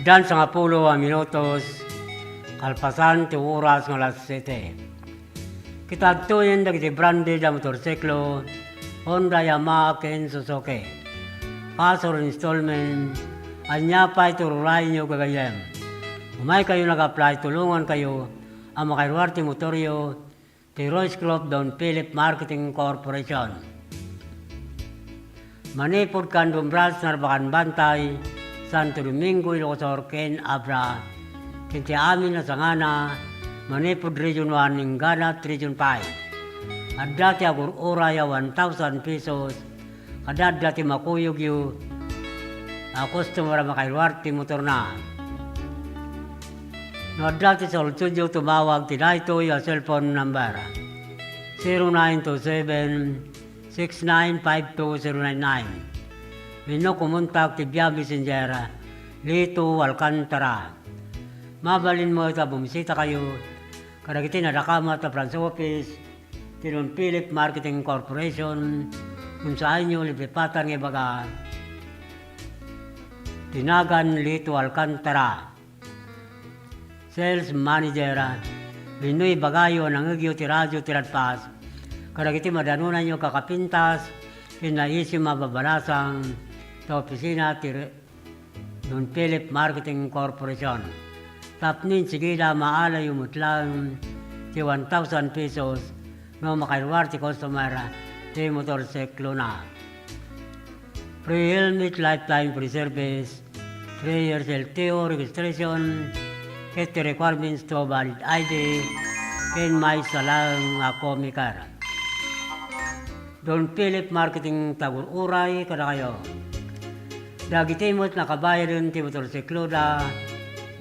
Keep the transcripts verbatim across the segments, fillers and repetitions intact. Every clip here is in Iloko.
Dian sangapulo a minutos, kalpasan ti oras nga alas siete. Kita adtoyen dagiti branded a motorsiklo, Honda, Yamaha, ken Suzuki. Pass or installment, ania pay ti ururayenyo gagayyem. Umaykayo nag-apply, tulongankayo a makairuar ti motoryo ti Royce Group Don Philip Marketing Corporation. Manipud Candon Branch, Narbacan Bantay, Santo Domingo, Ilocos Sur, ken Abra, ken ti amin a sangana, manipud Region one inggana Region five. Adda ti agur-uray a one thousand pesos, kada adda ti makuyogyo a customer a makairuar ti motorna. No adda ti saludsodyo, tumawag ti daytoy a cellphone number, zero nine two seven, six nine five two zero nine nine. Wenno kumontak ti via messenger, Lito Alcantara. Mabalin met a bumisitakayo kadagiti nadakamat a branch office ti Don Philip Marketing Corporation, kun saanyo liplipatan nga ibaga ti nagan Lito Alcantara, sales manager, wenno ibagayo a nangngegyo ti radio ti Radfast kadagiti madanonanyo a kakapintas ken naisim a babalasang ta opisina ti Re-, Don Philip Marketing Corporation. Tapno insigida, maalayo met laeng ti one thousand pesos no makairuar ti customer ti motorsiklona. Free helmet, lifetime free service, three years L T O registration, ket ti requirements to valid I D, ken maysa laeng a co-maker. Don Philip Marketing, tagur-uray kadakayo. Dagiti met nakabayaden ti motorsikloda,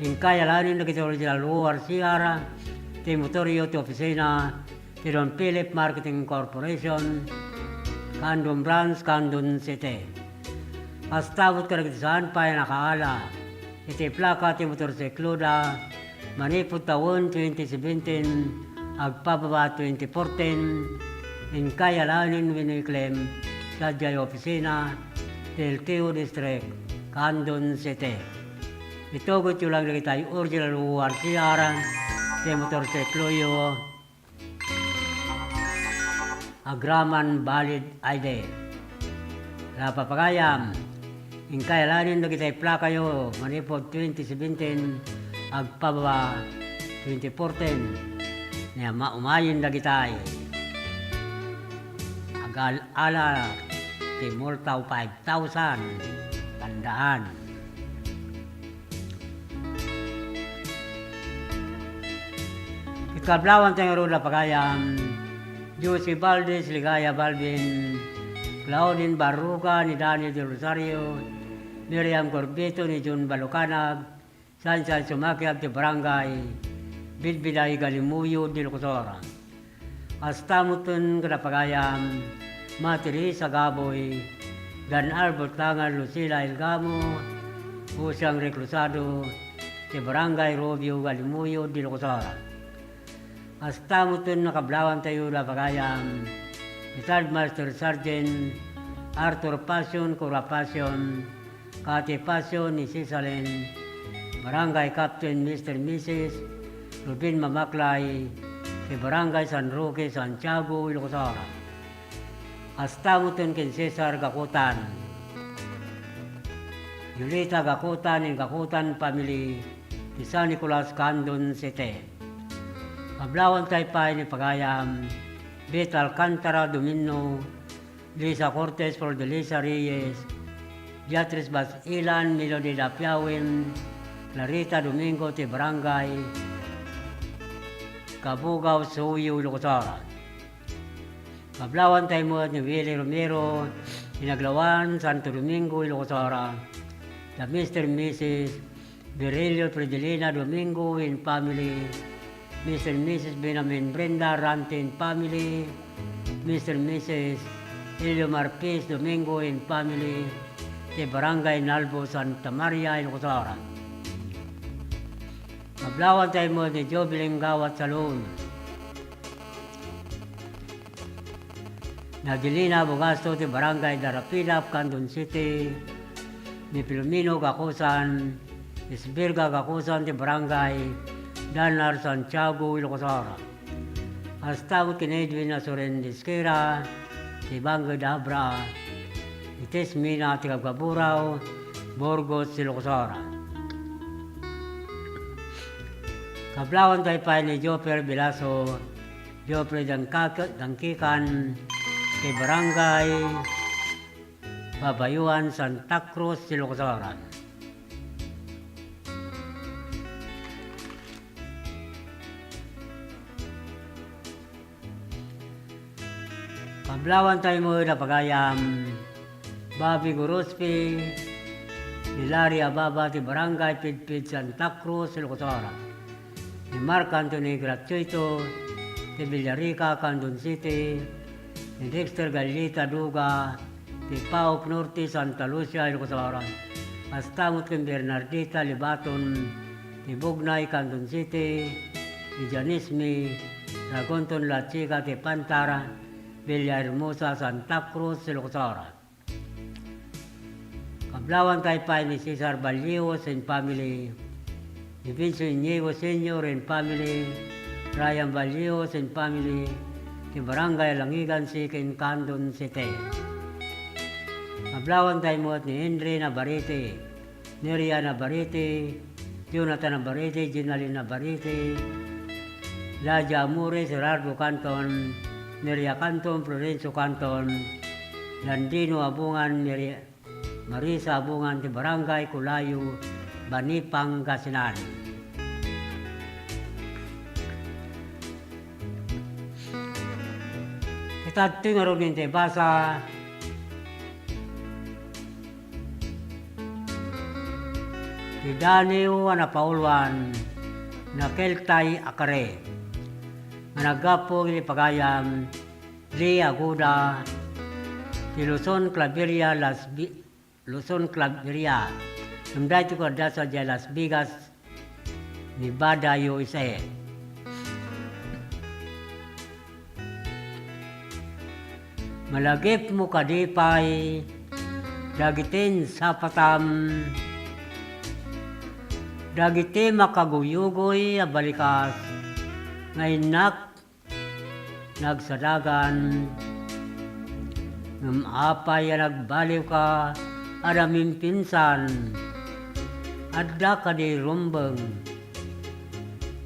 inkay alaenen dagiti original O R C R ti motoryo ti opisina ti Don Philip Marketing Corporation, Candon Branch, Candon City. Kasta met kadagiti saan pay a nakaala iti plaka ti motorsikloda, manipud tawen twenty seventeen agpababa twenty fourteen, inkay alaenen wenno i-claim sadiay opisina ti L T O District, Candon City. Itugotyo lang dagiti original O R C R ti motorsikloyo agraman valid I D. La, papagayam, inkay alaenen dagiti plakayo manipud twenty seventeen agpababa twenty fourteen. Nga maumayen dagitay, agal-ala ti multa five thousand. Tandaan. Iti kablawan tayo ngarud a pagayam, Josie Valdez, Ligaya Balvin, Claudine Barruca, ni Dani Del Rosario, Miriam Corbito, ni Jun Balucanag, saan-saan sumakiat ti barangay Bidbiday, Galimuyod, Ilocos Sur. Kasta metten kada pagayam, Mati Risa Gaboy, Dan Albert Tangan, Lucila Ilgamo, Usang Reclusado, ti Barangay Rubio, Galimuyod, Ilocos Sur. Kasta metten nakablawan tayo da pagayam, Retired Master Sergeant Arthur Passion, Cora Passion, Kati Passion, ni Cisalin, Barangay Captain Mister Missus Ruben Mamaklay, ti Barangay San Roque, Santiago, Ilocos Sur. Kasta metten ken Cesar Gakutan, Yulita Gakutan, and Gakutan family, ti San Nicolas, Candon City. Kablawan tayo pay ni pagayam, Beth Alcantara Domino, Lisa Cortez, Flor de Lisa Reyes, Beatriz Basilan, Melody Dapiawen, Clarita Domingo, ti Barangay Cabugao, Suyo, Ilocos Sur. Kablawan tayo met ni Willie Romero, Inaglawan, Santo Domingo, Ilocos Sur, da Mister and Missus Virilio Fridelina Domingo and family, Mister and Missus Benjamin Brenda Rante and family, Mister and Missus Elio Marpis Domingo and family, ti Barangay Nalbo, Santa Maria, Ilocos Sur. Kablawan tayo met ni Jovelyn Gawat Salon, Nadelina Bugasto, ti Barangay Darapilap, Candon City, ni Filomeno Gakusan, Isbirga Gakusan ti Barangay Danar Santiago, Ilocos Sur. Kasta met ken Edwin Asuren Disquera ti Bangked Abra, iti Esmina ti Kabkaburaw, Burgos, Ilocos Sur. Kablawanta pay ni Joper Bilaso, Joper Dangkak-, Dangkikan, ti Barangay Babayuan, Santa Cruz, Ilocos Sur. Kablawanta met a pagayam, Bobby Gorospe, ni Larry Ababa ti Barangay Pidpid, Santa Cruz, Ilocos Sur. Ni Mark Anthony Gratuito ti Villarica, Candon City, ni Dexter Gallita Duga ti Paok Norte, Santa Lucia, Ilocos Sur. Kasta met ken Bernardita Libaton ti Bugnay, Candon City, ni Janismi Ragonton Lachiga ti Pantar, Villahermosa, Santa Cruz, Ilocos Sur. Kablawanta pay ni Cesar Vallejo and family, ni Vince Iñigo Senior and family, Ryan Vallejo and family, ti Barangay Langigan Second, Candon City. Kablawanta met ni Henry Navarrete, Neria Navarrete, Jonathan Navarrete, Ginaline Navarrete, Ladia Amores, Gerardo Canton, Neria Canton, Florencio Canton, Landino Abungan, Mari-, Marisa Abungan ti Barangay Culayo, Bani, Pangasinan. Ket adtoy ngaruden ti basa ti Danio a napauluan, Nakeltay a Kari, nga naggapu iti pagayam Lee Aguda, ti Luzon, Claveria, Las Ve-, Luzon, Claveria. Ngem daytoy kadakuada sadiay Las Vegas, Nevada, U S A. Malagipmo kadi pay dagiti insapatam, dagiti makaguyugoy a balikas nga innak nagsadagan. Ngem apay a nagbaliwka a namimpinsan? Adda kadi rumbeng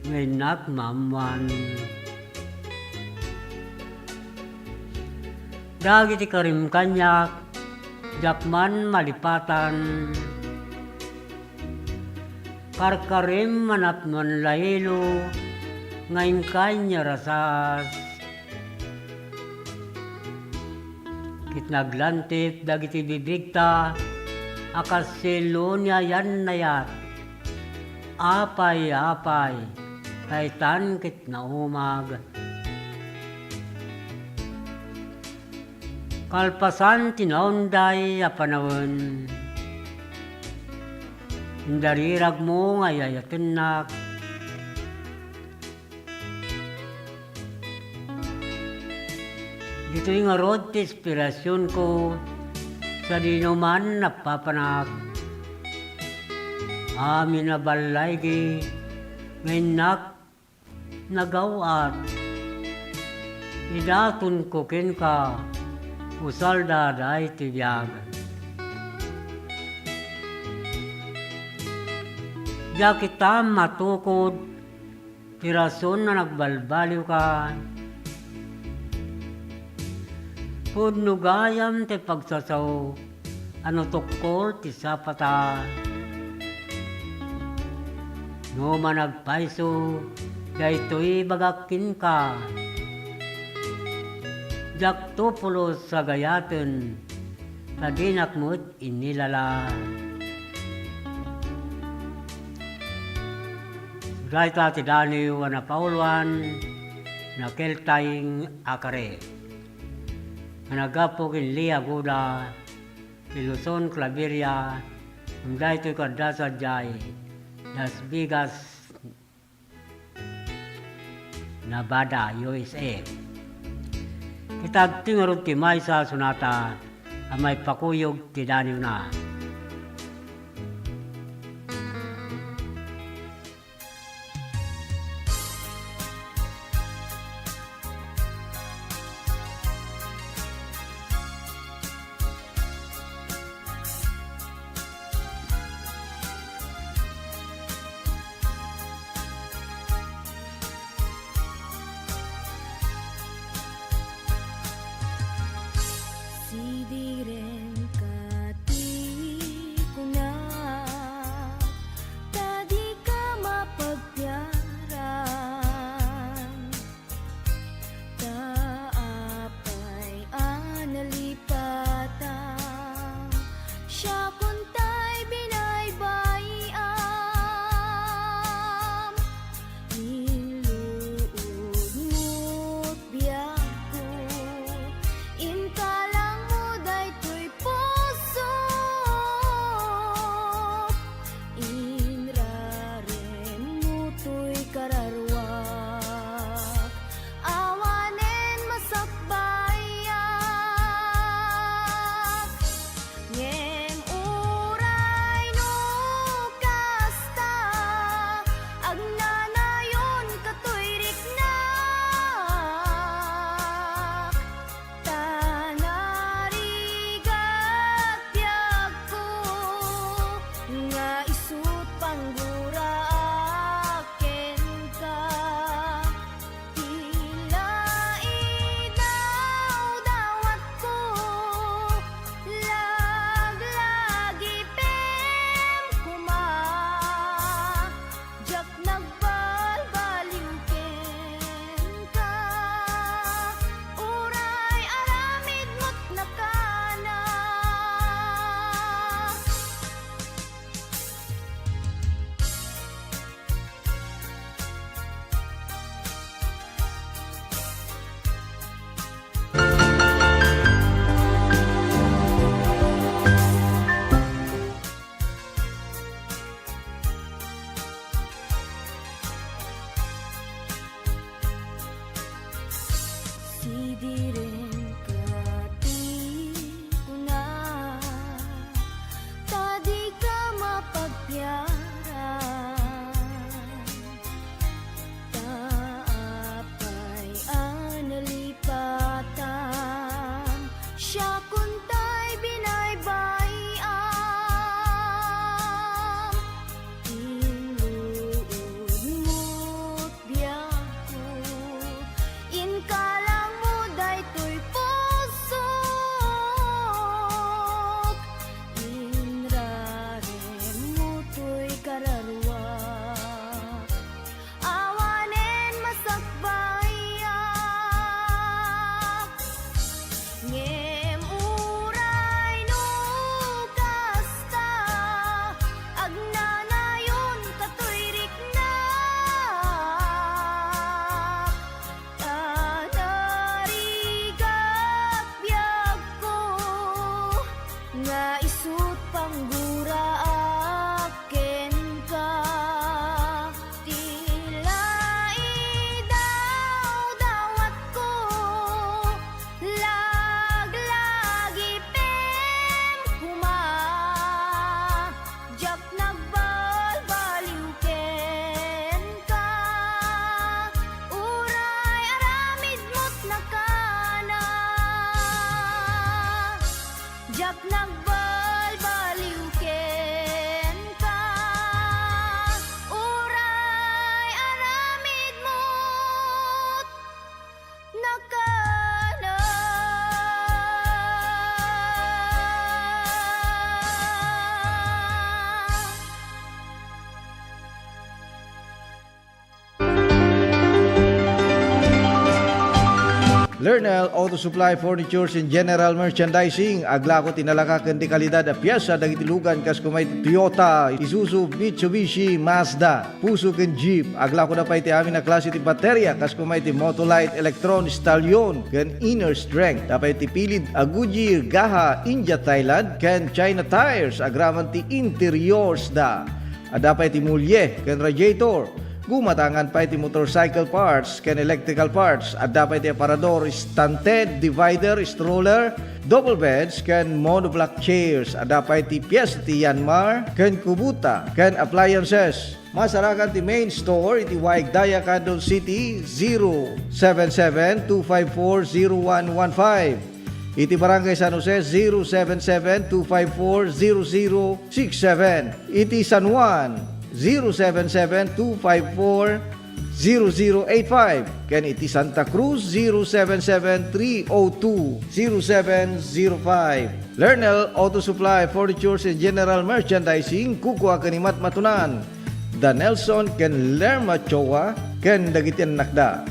nga innak maammuan? Dagiti karim kaniak, diak man malipatan. Karkarim a napnuan lailo nga inka inyarasas. Ket naglantip dagiti bibigta a kas sielo ni ayan-nayat. Apay, apay, ta itan ket naumag. Kalpasan ti naunday a panawen, indariragmo nga ay-ayatennak. Ditoy ngarud ti inspirasionko, sadino man napapanak. Amin a ballaygi nga innak nagaw-at. Idatonko kenka, usalda daytoy biag. Diak ita matukod ti rason a nagbalbaliwka. Pudno gayam ti pagsasao a no tukkol ti sapata. No managpayso, daytoy ibagak kenka. Diakto pulos a gayaten, ta dinak met inilala. Dayta ti Danio a napauluan, Nakeltay a Kari, nga naggapu ken Lee Aguda, ti Luzon, Claveria, ngem daytoy kadakuada sadiay Las Vegas, Nevada, U S A. Ket adtoy ngarud ti maysa a sonata a maipakuyog ti daniona. Idi renka ti kuna, ta dika mapagpiara. Ta apay a nalipatan, siakon tay binaybay-am. Inluod mo't biagko, inkalang mo daytoy pusok, inrarem mo toy kararuak. Awanen masakbayak, ngem uray no kasta, agnanayon katoy riknak, ta narigat biagko nga isu't pangguraak kenka. Ti laidawdawatko, laglagipem koma. Diak nagbalbaliw kenka, uray aramid mo't nakana. Diak nagbalbaliw kenka, uray aramid mo't nakana. Lernel Auto Supply Furnitures and General Merchandising. Aglako ti nalaka ken ti kalidad a piesa dagiti lugan kas kumay ti Toyota, Isuzu, Mitsubishi, Mazda, Fuso ken Jeep. Aglako da pay ti amin a klase ti bateria kas kumay ti Motolite, Electron, Stallion ken Inner Strength. Da pay ti pilid a Goodyear, Gaha, India, Thailand ken China tires agraman ti interiors da. Adda pay ti mulye ken radiator. Gumatangan pay ti motorcycle parts ken electrical parts. Adda pay ti aparador, stand, divider, stroller, double beds ken monoblock chairs. Adda pay ti pies ti Yanmar ken Kubota ken appliances. Masarakan ti main store iti Waig Daya, Quezon City, zero seven seven two five four zero one one five. Iti Barangay San Jose, zero seven seven two five four zero zero six seven. Iti San Juan, zero seven seven two five four zero zero eight five. Ken iti Santa Cruz, zero seven seven three oh two zero seven zero five. Lernel Auto Supply, Furnitures and General Merchandising, kukua ken ni Matmatunan. Da Nelson ken Lerma Choa ken dagiti annakda.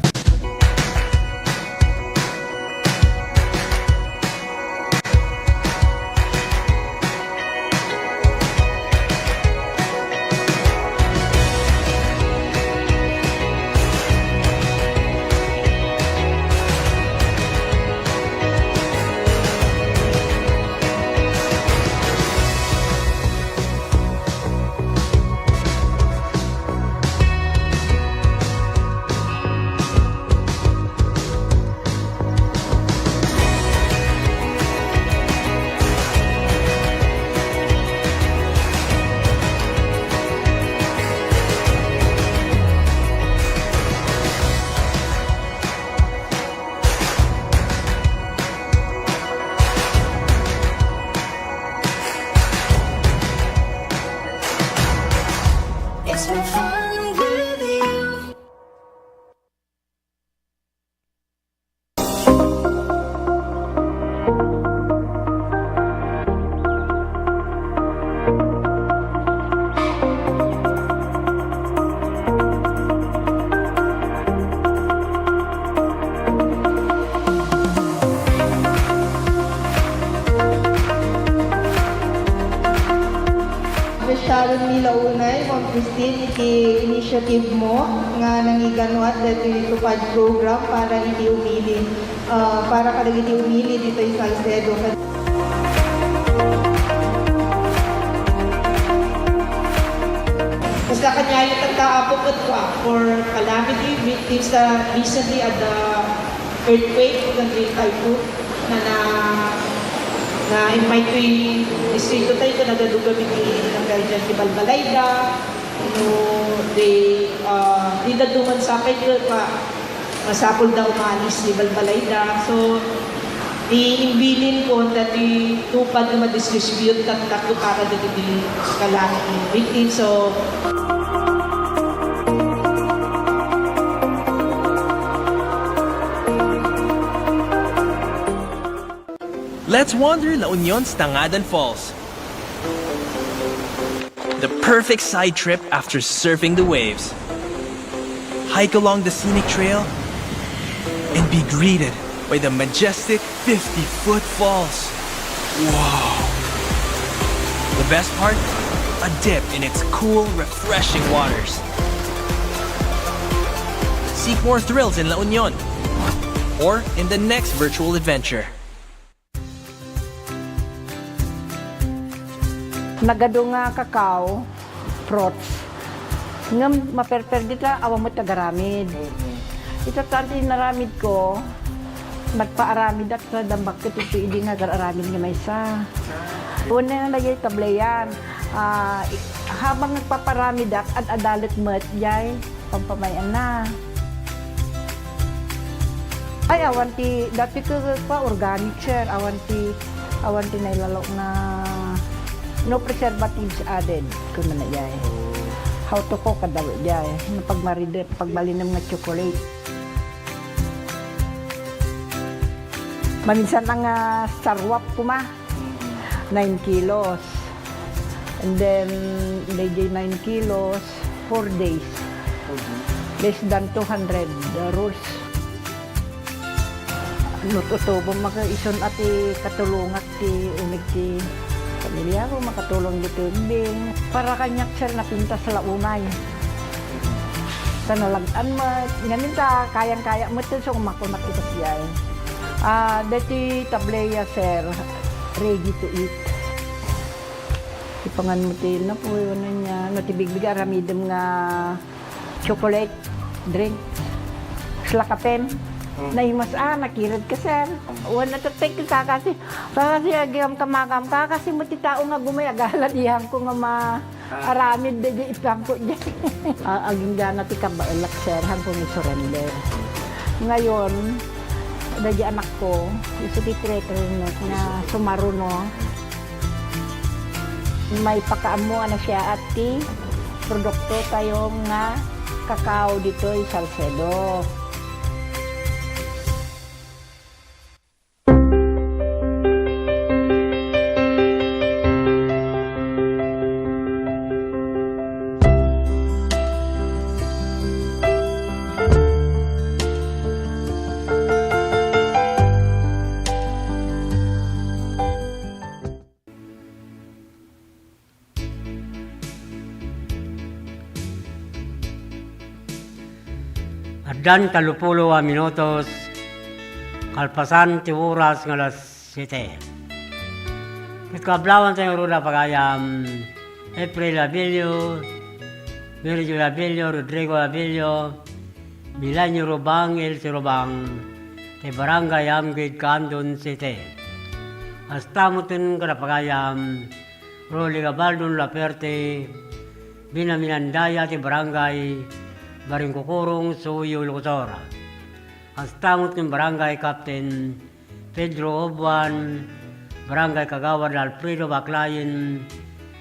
It's no fun with you. Sharon Mila Unay, Ma'am Christine, iti initiative mo nga nangiganuat ditoy TUPAD program para iti umili, ah, para kadagiti umili ditoy Salcedo. Kasla kaniayo tatta, Apo, ket for calamity victims that recently at the earthquake, ken ti typhoon, na, na, na-invite ti distrito tayo, ken nagadugamin ti, nagkaidian ti balbalayda, no, di, ah, di dadduma sapay, di pa, masapul da umalis ti balbalayda. So, ti imbilin ko, ta ti tupad nga madistribute, ket tatlo para dagiti kalaki victim. So, Let's wander La Union's Tangadan Falls. The perfect side trip after surfing the waves. Hike along the scenic trail and be greeted by the majestic fifty-foot falls. Wow! The best part? A dip in its cool, refreshing waters. Seek more thrills in La Union or in the next virtual adventure. Nagadu nga kakao, fruits. Ngem maperper dita, awan met agaramid. Mm. Ita ta ti inaramid ko, nagpaaramidak ta dambak ket iti idi nga agar-aramid nga maysa. Una nga dagiti tableyan, ah, i-, habang nagpaparamidak, ad-adalet met, jay. Pampamay-anna. Ay, awan ti, dati ko, kwa, organic, sir. Awan ti, awan ti nailalo nga no preservatives added, kunana jay. How to cook, kada jay. No pagmaride, pagbalinem nga chocolate. Maminsan nga sarwap kuma, nine kilos. And then, dayjay nine kilos, four days. Mhm. Less than two hundred, uh, rolls. No tutubo, maka-, isun a ti katulongak ti uneg ti pamilya ko, makatulong ditoy bing. Para kaniak, sir, napintas la unay. Ta nalag-an met. Ngamin ta, kayang-kaya met, so, makunak iti siya. Ah, deti tableya, sir, ready to eat. Ipangan mo ti napuy, ano niya, no, ti bigbig aramidem nga chocolate drink. Sila kapen. Hmm. Naimas, ah, nakired ka, sir. Wala na, tek-, tek-, kakasi, kakasi, agam kamagam, kakasi mo ti tao nga gumay, agala diyan ko nga ma-, Ah. Aramid da di ipangko di. A-, agingga na ti kabaelak, sir, han ko ni surrender. Ngayon, da di anak ko, isu ti treatment nga sumaruno. May pakaammo a nasiaat ti produkto tayo nga kakao ditoy Salcedo. Addan tallopulo a minutos kalpasan ti oras nga alas siete. Ket kaablawan tayo ngarud a pagayam, April Abilio, Virgil Abilio, Rodrigo Abilio, Milenio Rubang, Elsie Rubang, ti Barangay Amguid, Candon City. Kasta met ken kada pagayam, Rolly Gabaldon Laperte, Binaminandaya ti Barangay Baringkukurong, Suyo, Ilocos Sur. Kasta met ken Barangay Captain Pedro Obuan, Barangay Kagawad Alfredo Baclayen,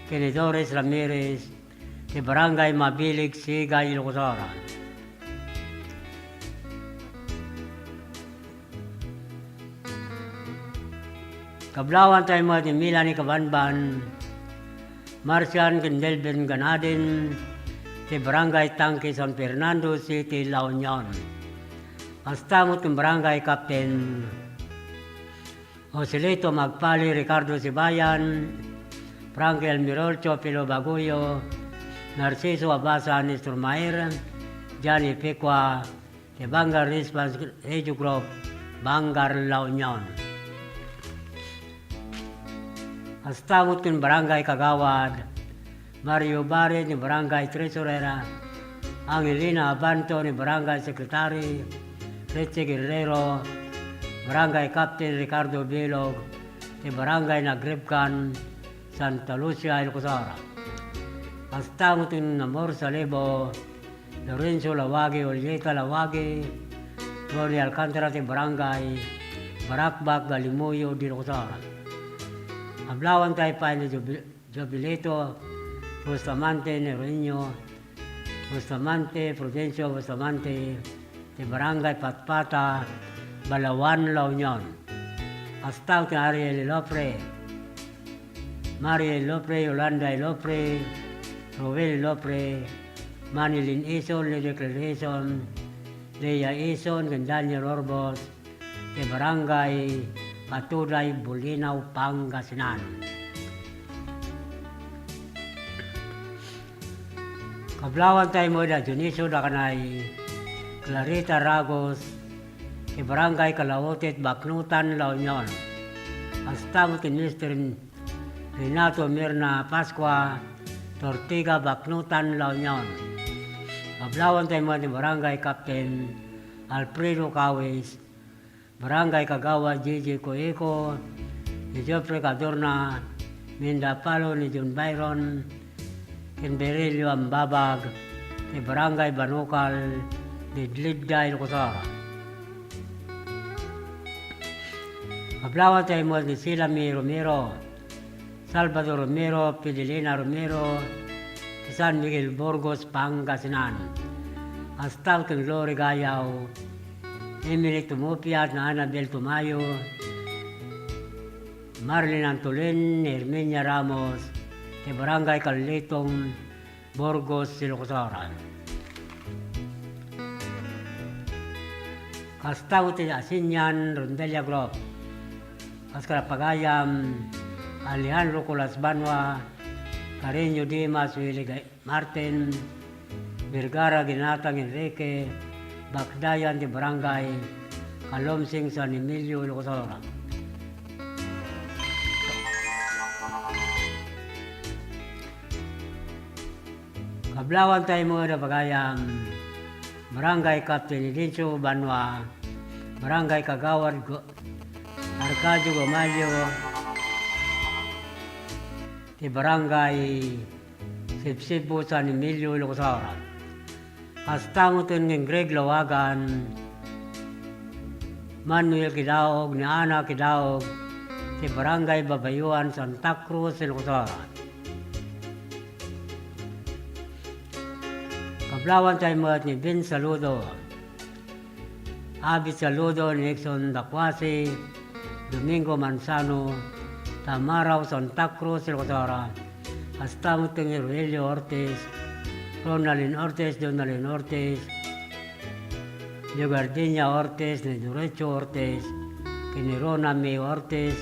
ken ni Doris Ramirez, ti Barangay Mabilig, Sigay, Ilocos Sur. Kaablawan tayo met ni Melanie Cabanban, Marcian ken Delvin Ganadin, ti Barangay Tangke, San Fernando City, La Union. Kasta met ken Barangay Captain Joselito Magpali, Ricardo Sibayan, Frankie Almirol, Teofilo Baguio, Narciso Abasa, Nestor Mair, Johnny Pecua, ti Bangar Response Radio Group, Bangar, La Union. Kasta met ken Barangay Kagawad, Mario Bare ni Barangay Treasurer, Angelina Abanto ni Barangay Secretary, Richie Guerrero, Barangay Captain Ricardo Bilog, ti Barangay Nagribkan, Santa Lucia, Ilocos Norte. Kasta met ni Amor Salibo, Lorenzo Lawagi, Julieta Lawagi, Tony Alcantara ti Barangay Baracbac, Galimuyod, Ilocos Norte. Kablawanta pay ni Jubi-, Jubilito Bustamante, Neroño Bustamante, Prudencio Bustamante, ti Barangay Patpata, Balaoan, La Union. Kasta met ni Ariel Ilopre, Mariel Ilopre, Yolanda Ilopre, Roel Ilopre, Manilyn Ison, Lily Claire Ison, Lea Ison, ken Daniel Orbos, ti Barangay Patuday, Bulinaw, Pangasinan. Kablawanta met ni Dionisio Dacanay, Clarita Ragos, ti Barangay Kalaotit, Baknotan, La Union. Kasta met ni Mister Renato Mirna Pascua, Ortiga, Baknotan, La Union. Kablawanta met ni Barangay Captain Alfredo Cawis, Barangay Kagawad Gigi Coico, ni Geoffrey Cadorna, Minda Palo, ni John Byron, ken Berilio Ambabag, ti Barangay Banukal, Didlidda, Ilocos Norte. Kablawanta met ni Silami Romero, Salvador Romero, Fidelina Romero, ti San Miguel, Burgos, Pangasinan. Kasta met ni Glory Gayaw, Emily Tumupia, Annabel Tumayo, Marlene Antolin, Herminia Ramos, ti Barangay Carletong, Burgos, Ilocos Norte. Kasta met ni Asinian Rondelia Group. Kas pagayam, Alejandro Colas Banua, Carreño Dimas, Willie Ga-, Martin, Vergara Ginatang Enrique, Bakdayan ti Barangay Calumsing, San Emilio, Ilocos Norte. Kablawanta met a pagayam, Barangay Captain Edencio Banua, Barangay Kagawad Go-, Arcadio Gomalio, ti Barangay Sipsipo, San Emilio, Ilocos Norte. Kasta met ni Greg Lawagan, Manuel Kidaog, ni Ana Kidaog, ti Barangay Babayuan, Santa Cruz, Ilocos Norte. Kablawanta met ni Ben Saludo, Abby Saludo, Nixon Dacuasi, Domingo Manzano, Tamaraw, Santa Cruz, Ilocos Norte. Kasta met ni Rogelio Ortiz, Ronaldin Ortiz, Donaldin Ortiz, ni Gardenia Ortiz, ni Lorenzo Ortiz, ken ni Rona May Ortiz,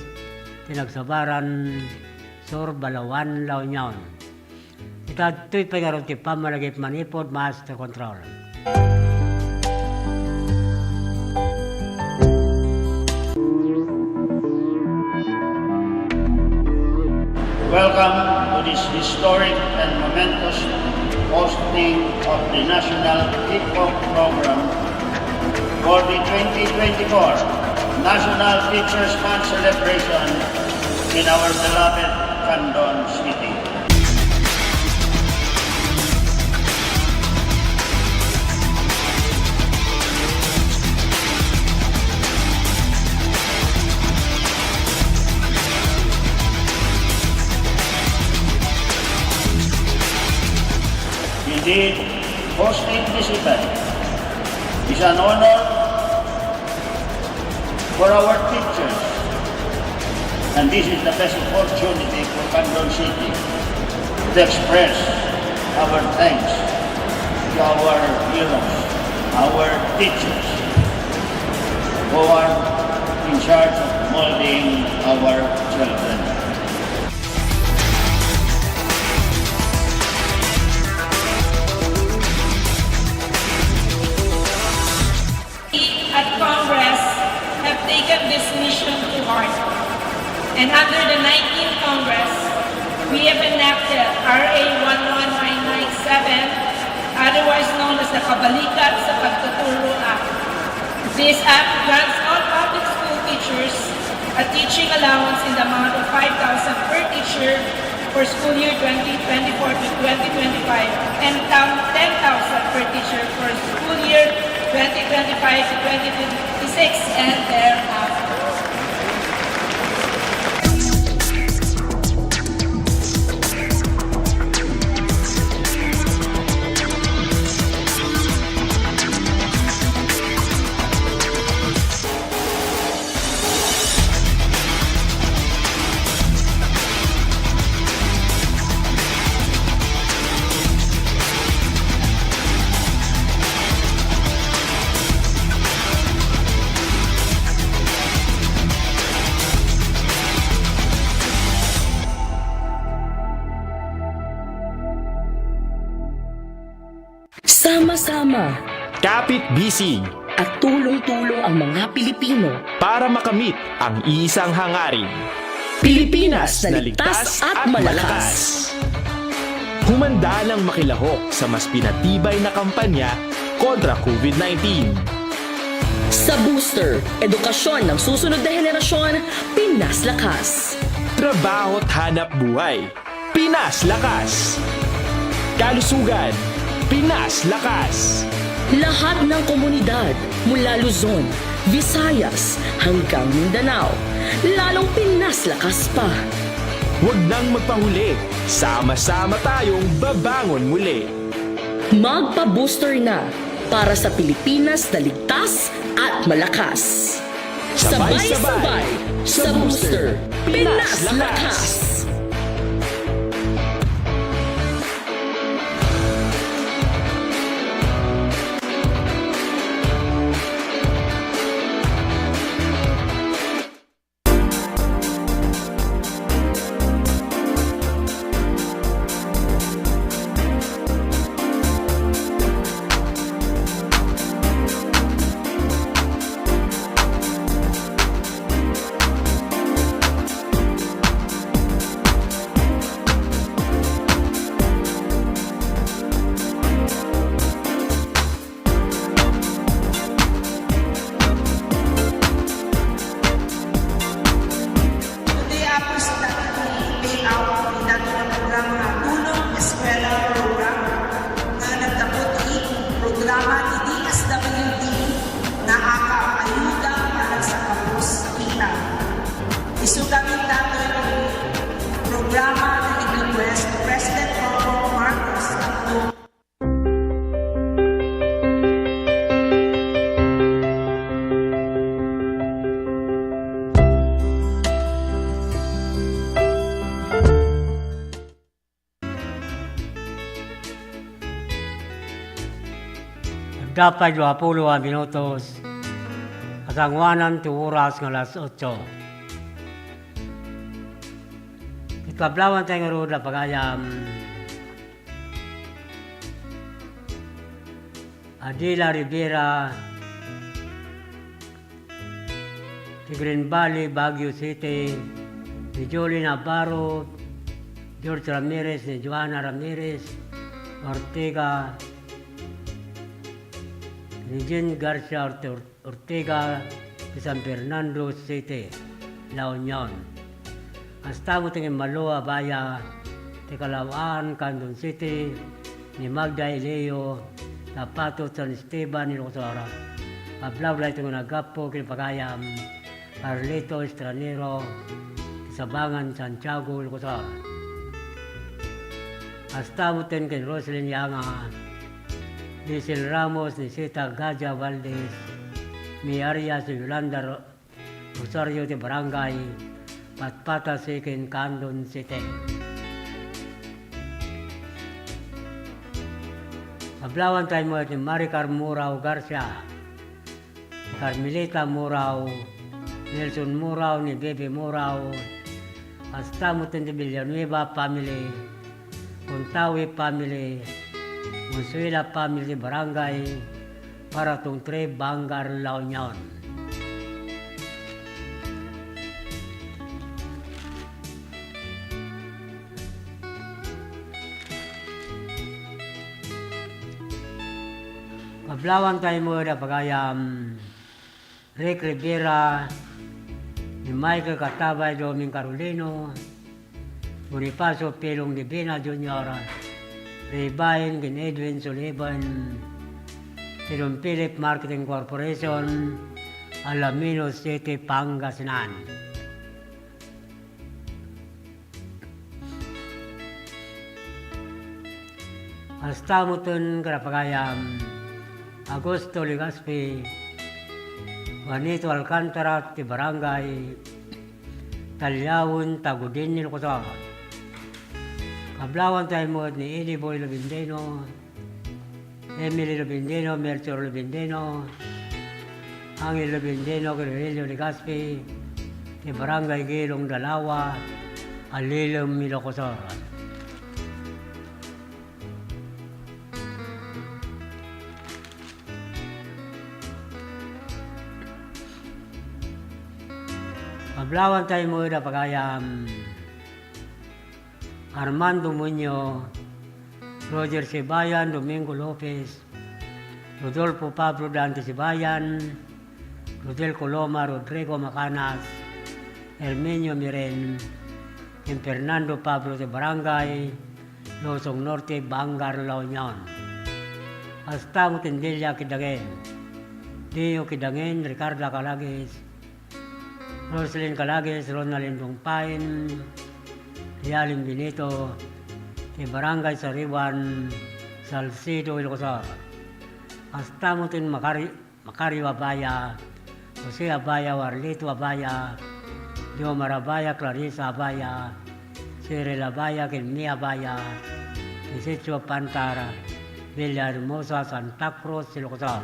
ti nagsabaran Sur Balaoan, La Union. Ita ditoy pay ngarud ti pammalagip manipud master control. Welcome to this historic and momentous hosting of the National Hip Hop Program for the twenty twenty-four National Teachers Month celebration in our beloved Candon City. Indeed, hosting this event is an honor for our teachers, and this is the best opportunity for Candon City to express our thanks to our heroes, our teachers, who are in charge of molding our children. We at Congress have taken this mission to heart. And under the nineteenth Congress, we have enacted R A one one nine nine seven, otherwise known as the Kabalikat sa Pagtuturo Act. This act grants all public school teachers a teaching allowance in the amount of five thousand per teacher for school year twenty twenty-four to twenty twenty-five and down ten thousand per teacher for school year twenty twenty-five to twenty twenty-six and thereafter. Sama-sama. Kapit-bisig. At tulong-tulong ang mga Pilipino. Para makamit ang isang hangarin. Pilipinas na ligtas at malakas. Humanda ng makilahok sa mas pinatibay na kampanya kontra COVID nineteen. Sa Booster, edukasyon ng susunod na henerasyon, Pinas Lakas. Trabaho at hanap buhay, Pinas Lakas. Kalusugan, Pinas Lakas. Lahat ng komunidad, mula Luzon, Visayas, hanggang Mindanao, lalong Pinas Lakas pa. Huwag nang magpahuli. Sama-sama tayong babangon muli. Magpa-booster na para sa Pilipinas na ligtas at malakas. Sabay-sabay sa Booster, Pinas Lakas! Today, Apo, sa dati layout ni dati nga programa nga Tulong Eskwela Program nga nagdapot iti programa ti D S W D nga aka ayuda para sa kapos sa kita. Isu gamin datoy ti programa nga in-request ni President Bongbong Marcos Tatlo. Adda pay duapulo a minutos, kasangoanan ti oras nga alas otso. Iti kablawantay ngarud a pagayam, Adela Rivera, ti Green Valley, Baguio City, ni Jolie Navarro, George Ramirez, ni Joanna Ramirez, Ortega, ni Jean Garcia Orte-, Ortega, ti San Fernando City, La Union. Kasta met ti immalo a baya ti Kalaw-an, Candon City, ni Magda Elio, Tapatot, San Esteban, Ilocos Sur. Ablaw daytoy nga naggapu ken pagayam, Carlito Estranero, ti Sabangan, Santiago, Ilocos Sur. Kasta met ken Roselyn Yanga, Diesel Ramos, Nisita Gadia Valdez, May Arias, Yolanda Ro-, Rosario ti Barangay Patpata, Second, Candon City. Kablawantay met ni Maricar Murao Garcia, Carmelita Murao, Nelson Murao, ni Bebe Murao, kasta met ti Villanueva family, Contawi family, Consuela family, Barangay Paraton three, Vanguard, La Union. Kablawantay met a pagayam, Rick Rivera, ni Michael Katabay, Doming Carolino, Bonifacio Pilong Divina Junior, Ray Bain ken Edwin Sullivan, ti Don Philip Marketing Corporation, Alaminos City, Pangasinan. Kasta metten kada pagayam, Augusto Legaspi, Juanito Alcantara ti Barangay Taliawen, Tagudin, Ilocos Sur. Kablawan tayo met ni Eddie Boy Lubindeno, Emily Lubindeno, Melchor Lubindeno, Angel Lubindeno, Cornelio Legaspi, ti Barangay Gilong Dalawa, Alilem, Ilocos Sur. Kablawan tayo met a pagayam. Armando Muñoz, Roger Sibayan, Domingo Lopez, Rodolfo Pablo Dante Sibayan, Rodel Coloma, Rodrigo Macanas, Herminio Miren, ken Fernando Pablo ti Barangay Luzon Norte, Vanguard, La Union. Kasta met ti Delia Kidangen, Dio Kidangen, Ricardo Calagues, Roslyn Calagues, Ronald Indong Pain, Realin Benito, ti Barangay Sariwan, Salcedo, Ilocos Sur. Kasta met ti Makari-, Macario Abaya, Jose Abaya, Warlito Abaya, Jomar Abaya, Clarissa Abaya, Cyril Abaya, ken Mia Abaya, ti Sitio Pantar, Villahermosa, Santa Cruz, Ilocos Sur.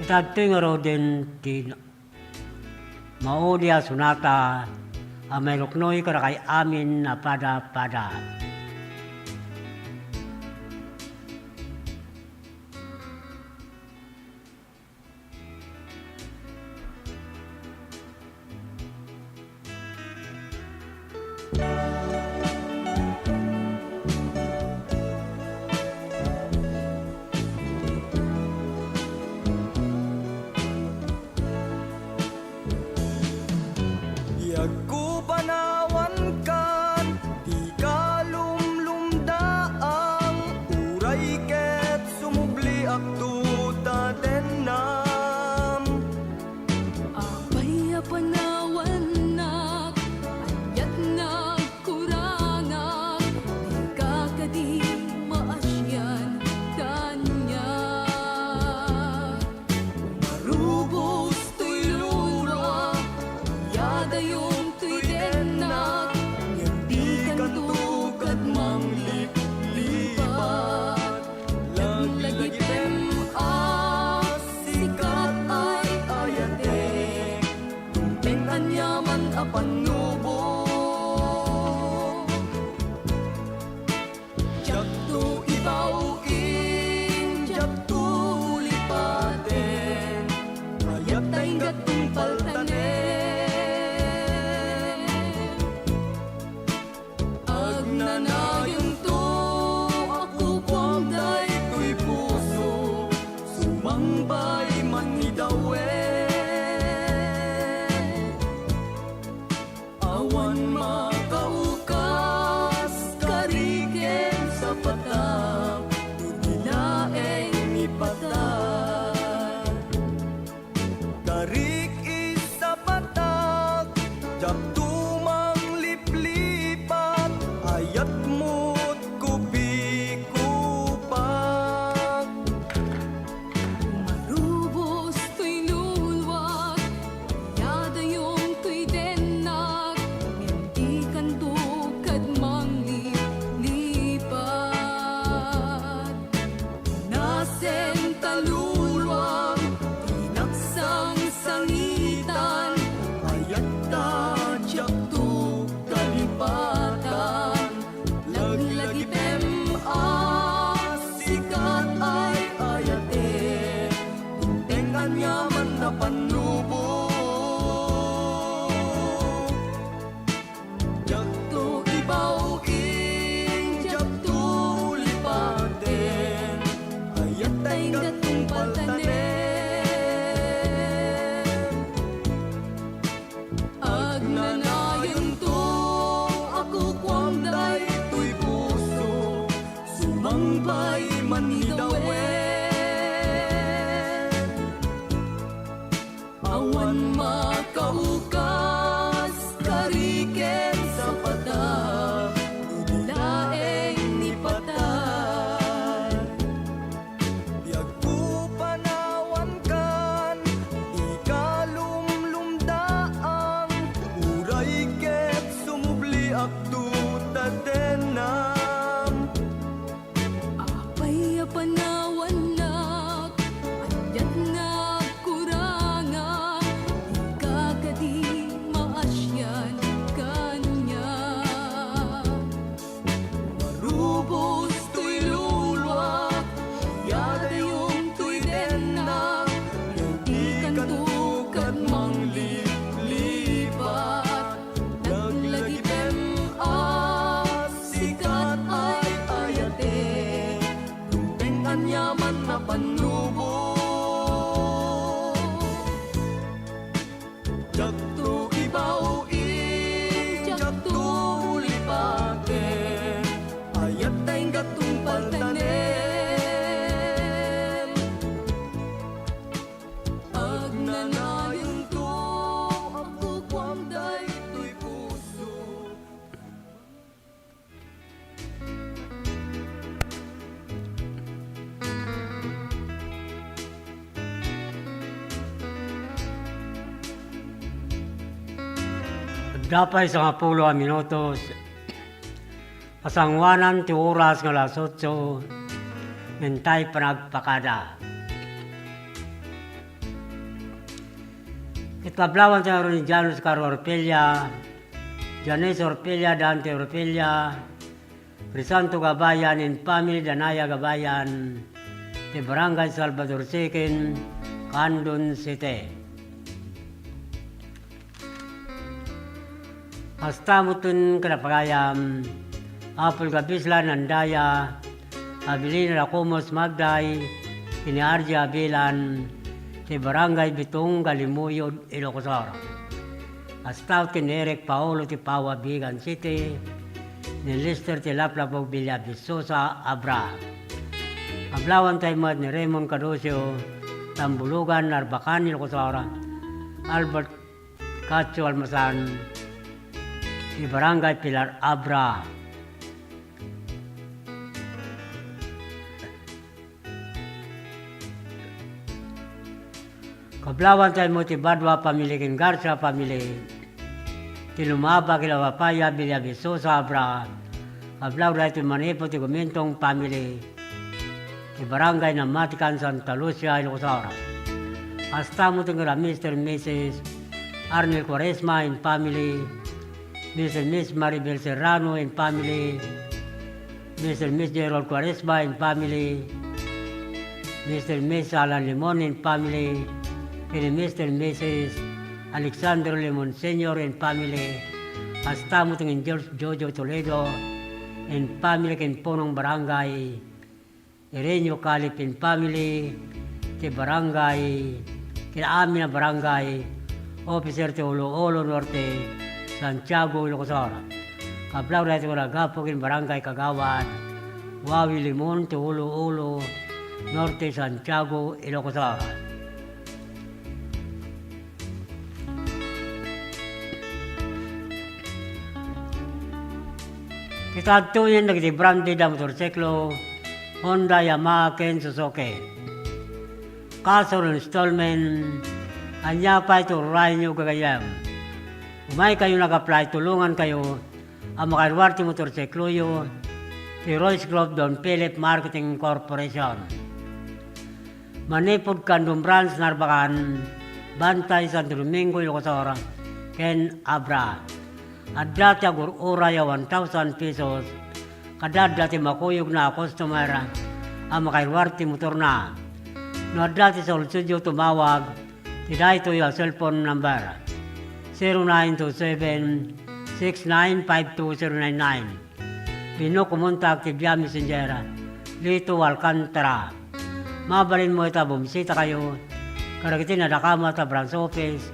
Ita ditoy ngaruden ti maudi a sonata a mairuknoy kadakay amin a pada-pada. Agkupanawankan, dika lumlumdaang, uray ket sumubliak ta dennam. Apay a panawannak, ayat nagkurangak, dika kadi maasian kaniak. Umarubos toy luluak, iyadayom toy dennak, ngem dikanto kad mangliplipat. Laglagipem a sikat ay ayatek, dumteng aniaman a pannubo. Diakto ibaw-in, diakto lipaten, ayat ta ingga't tungpaltanen. Agnanayonto a kukuam daytoy puso, sumangbay man ni Dawe. Awan makaukas, kari ken sapata, no di laeng ipata. Karik, isapatak, diakto mangliplipat, ayat mo't kupikupak. Umarubos toy luluak, iyadayom toy dennak, ngem dikanto kad mangliplipat. Nasen ta luluam ti nagsangsangitan, ayat ta diakto kalipatan. Laglagipem a sikat ay ayate, unteng aniaman a pannubo. Diakto ibaw-in, diakto lipaten, ayat ta ingga't Awan makaukas, kari ken sapata, idi laeng nipatay. Biagko panawankan, ikalumlumdaang, uray ket sumubliakto ta dennam. Apay a panawannak, aniat nga agkuranga, ika kadi maasian kaniak. Marubos toy luluak, iyadayom toy dennak, ikanto kad mangliplipat. Laglagitem a sikat ay ayate, dumpeng aniaman a pannubo. Diakto ibaw-in, diakto ulipate, ayat ta inggato paltanem. Agnanayonto a kukuam daytoy puso. Adda pay sangapulo a minutos, pasangoanan ti oras nga alas otso, ngem tay panagpakada. Ket kablawan tayo ni Janus Caro Orpella, Janice Orpella, Dante Orpella, Crisanto Gabayan and family, Danaya Gabayan, ti Barangay Salvador Second, Candon City. Kasta met ken kinapagayam, Apple Gabislan Andaya, Abilina Racomos Magday, ken ni Arja Abilan, ti Barangay Bitong, Galimuyod, Ilocos Sur. Kasta met ken ni Eric Paolo ti Paua, Vigan City, ni Lester ti Laplapog, Villa Vistosa, Abra. Kablawan tayo met ni Raymond Cadocio, Tambulugan, Narbacan, Ilocos Sur, Albert Cacho Almasan, ti Barangay Pilar, Abra. Kablawan tayo met ti Badua family ken Garcia family, ti Lumaba ken Lapapaya, Villa Vistosa, Abra. Kablaw daytoy manipud ti Gumentong family, ti Barangay Namatican, Santa Lucia, Ilocos Sur. Kasta met ken Mister and Missus Arnel Cuaresma and family, Mister and Miss Maribel Serrano and family, Mister and Miss Gerald Cuaresma and family, Mister and Miss Alan Limon and family, ken ni Mister and Missus Alexander Limon Senior and family, kasta met ken George Jojo Toledo and family ken punong barangay, Ireneo Calipin family, ti barangay, ken amin a barangay officer ti Olo-Olo Norte, Santiago, Ilocos Sur. Kablaw daytoy nga nagapu ken Barangay Kagawad Wawi Limon ti Olo-Olo Norte, Santiago, Ilocos Sur. Ti tattooyen dagiti branded a motorsiklo, Honda, Yamaha, ken Suzuki. Kaso no installment, ania pay ti ururayenyo, gagayyem? Umaykayo nag-apply, tulongankayo a makaruar ti motorsikloyo ti Royce Group Don Philip Marketing Corporation. Manipud Candon Branch, Narbacan, bantay Santo Domingo, Ilocos Sur, ken Abra. Adda ti agur-uray a one thousand pesos, kada adda ti makuyogna a customer a makairuar ti motorna. No adda ti saulsodyo, tumawag ti daytoy a cellphone number, zero nine two seven, six nine five two zero nine nine. Wenno kumontak ti via Messenger, Lito Alcantara. Mabalin met a bumisitakayo kadagiti nadakamat a branch office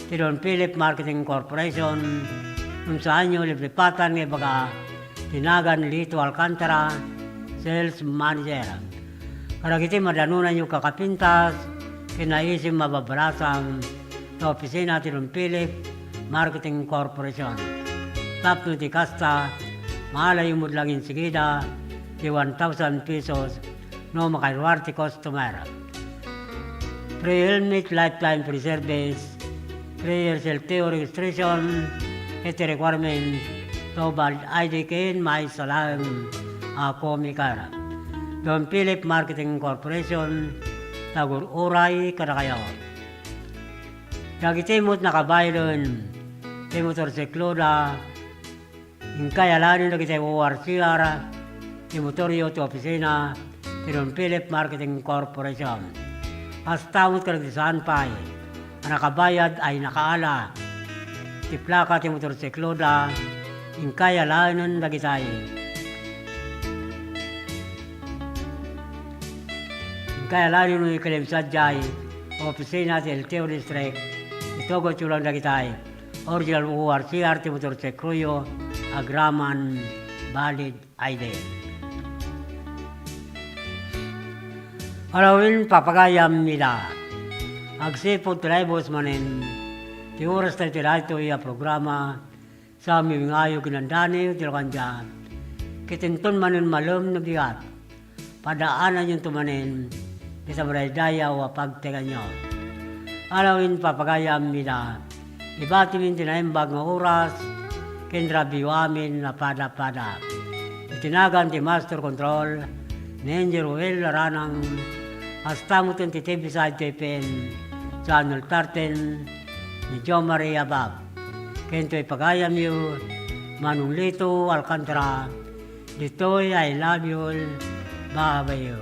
ti Don Philip Marketing Corporation. Ngem saanyo liplipatan nga ibaga ti nagan Lito Alcantara, Sales Manager. Kadagiti madanonanyo kakapintas ken naisim a babalasang, ta opisina ti Don Philip Marketing Corporation. Tapno ti kasta, maalayo met laeng sigida ti one thousand pesos no makaruar ti customer. Free helmet, lifetime free service, free L T O registration, ket ti requirement, to valid I D ken maysa laeng a comic card. Don Philip Marketing Corporation, tagur-uray kadakayo. Dagiti met nakabaylen ti motorsikloda, inkay alaenen dagiti O R C R ti motoryo ti opisina ti Don Philip Marketing Corporation. Kasta met kadagiti saan pay a nakabayad a inakaala ti plaka ti motorsikloda, inkay alaenen dagitay. Inkay alaenen no ikilim sadiay opisina ti L T O District, itugot yo lang dagitay. Original O R C R ti motorsikloyo, agraman valid I D. Alawen, papagayam ida. Agsipud ti naibus manen ti oras tayo ti daytoy a programa, sa mimingayo kinandani ti lukandian. Ket inton manen malem no bigat, padaananyonto manen dita madaydayaw a pagteganyo. Alawen, papagayam ida, ibatimin ti naimbag nga oras ken rabiyo amin a pada-pada. Iti nagan ti Master Control, ni Engineer Ruel Laranang, kasta met ti T V side ti P N, Channel thirteen, ni Jo Maria Bab. Ken toy pagayamyo, Manolito Alcantara, ditoy I love you all, babayo.